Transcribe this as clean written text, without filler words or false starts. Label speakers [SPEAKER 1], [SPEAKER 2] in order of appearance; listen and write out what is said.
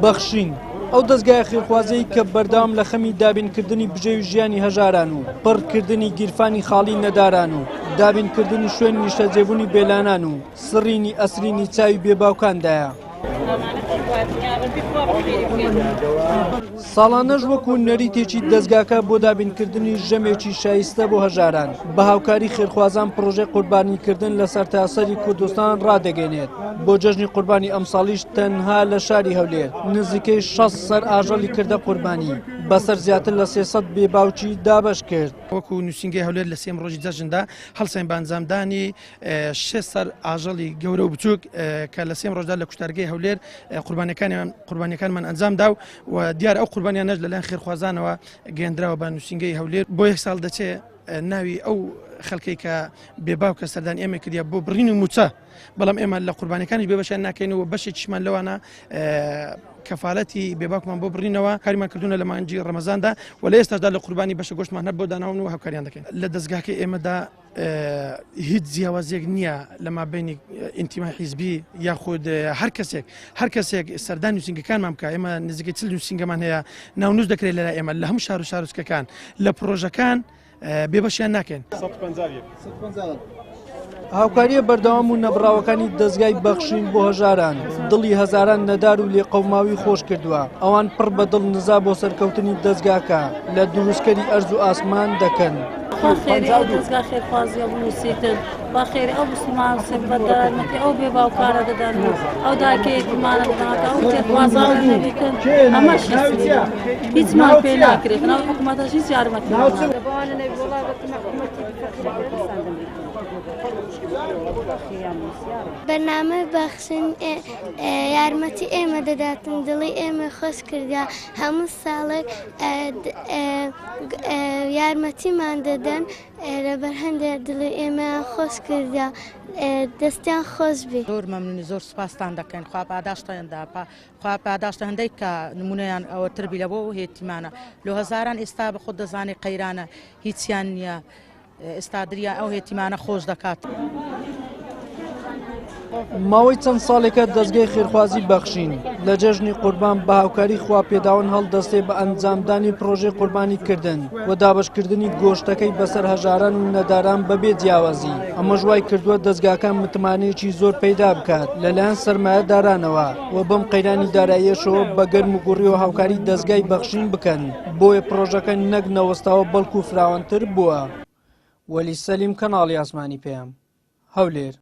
[SPEAKER 1] بەخشین، ئەو دەزگایە خێرخوازیەی کە بەردەوام لە خەمی دابینکردنی بژێوی ژیانی هەژاران و پڕکردنی گیرفانی خاڵی نەداران و دابینکردنی شوێن نیشتەجێبوونی بێلانان و سڕینی ئەسرینی چاوی بێباوکاندایە. ساڵانەش وەکو نەریتێکی دەزگاکە بۆ دابینکردنی ژەمێکی شایستە بۆ هەژاران بە هاوکاری خێرخوازان پڕۆژەی قوربانیکردن لە سەرتاسەری کوردستان ڕادەگەێنێت بۆ جەژنی قوربانی ئەمساڵیش تەنها لە شاری هەولێر نزیکەی 6 سەر ئاژەڵی کردە قوربانی بەسەر زیاتر لە 300 بێباوکی دابەش کرد.
[SPEAKER 2] وەکو نووسینگەی هەولێر لە سێم ڕۆژی جەژندا هەڵساین بە ئەنجامدانی شێ سەر ئاژەڵی گەورە و بچووک کە لە سێم ڕۆژدا لە کوشتارگەی هەولێر قوربانەکانیان قوربانیەکانمان ئەنجام دا و دیار ئەو قوربانیانەش لەلایەن خێرخوازانەوە گەندراوە بە نووسینگەی هەولێر بۆ یەک ساڵ دەچێ ناوی ئەو خەڵکەی کە بێباوکە سەردان ئێمە کردیا بۆ بڕین و موچە بەڵام ئێمە لە قوربانەکانی بێبەشیان ناکەین و بەشێکیشمان لەوانە کەفاەتی بێباکمان بۆ بڕینەوە کاریمان کردوونە لە مانجی ڕەمەزاندا و لە ئێستاشدا لە قوربانی بەشە گۆشتمان هەر بۆ داناون و هاوکاریان دەکەین لە دەستگاکەی ئێمەدا هیچ جیاوازیەک نییە لە مابینی ئینتیما حیزبی یاخود هەر کەسێک هەر کەسێک سەردان نووسنگەکانمان بکە ئێمە نزیکەی چل نووسنگەمان هەیە ناونووس دەکرێت لەلای ئێمە لە هەموو شار و شارۆچکەکان لە پرۆژەکان بێبەشیان ناکەین.
[SPEAKER 1] هاوکارییە بەردەوام و نەبڕاوەکانی دەزگای بەخشین بۆ هەژاران دڵی هەزاران نەدار و لێقەوماوی خۆش کردووە ئەوان پڕ بە دڵ نزا بۆ سەرکەوتنی دەزگاکە لە دروستکەری ئەرز و ئاسمان دەکەن.
[SPEAKER 3] خوا خێری ئەو دەزگا خێرخوازیە بنووسیتن با خێری ئەو مسلمان سەربەدارمەتی ئەو بێ باوکانە دەدەن و ئەو دایکە یەتیمانە دەدەن ئەو خێرخوازانە نەبیتن ئەمەش هیچمان پێ ناکرێت ناو حکوومەتەش هیچ یارمەتی
[SPEAKER 4] بەرنامەی بەخشین یارمەتی ئێمە دەداتن دڵی ئێمە خۆش کردە هەموو ساڵێک یارمەتیمان دەدەن لەبەر هەندێ دڵی ئێمەیان خۆش کردە دەستیان خۆش بی.
[SPEAKER 5] زۆر مەمنونی زۆر سوپاستان دەکەین خوا پاداشتیان دا خوا پاداشت هەندێک کە نمونەیان ئەوە تربی لە بۆ هێتیمانە لۆ هەزاران ئێستا بە خۆت دەزانی قەیرانە هیچیان نییە ئێستا دریا ئەو هێتیمانە خۆش دەکات.
[SPEAKER 1] ماوەی چەند ساڵێکە دەزگەی خێرخوازی بەخشین لە جەژنی قوربان بە هاوکاری خواپێداون هەڵدەستێ بە ئەنجامدانی پرۆژەی قوربانی کردن و دابەشکردنی گۆشتەکەی بەسەر هەژاران و نەداران بەبێ جیاوازی ئەمەش وای کردووە دەزگاکان متمانەیەکی زۆر پەیدا بکات لەلایەن سەرمایەدارانەوە و بەم قەیرانی داراییەشەوە بە گەرم و گوڕیەوە هاوکاری دەزگای بەخشین بکەن بۆیە پڕۆژەکە نەک نەوەستاوە بەڵکو فراوانتر بووە. وەلی سەلیم کەناڵی ئاسمانی پەیام، هەولێر.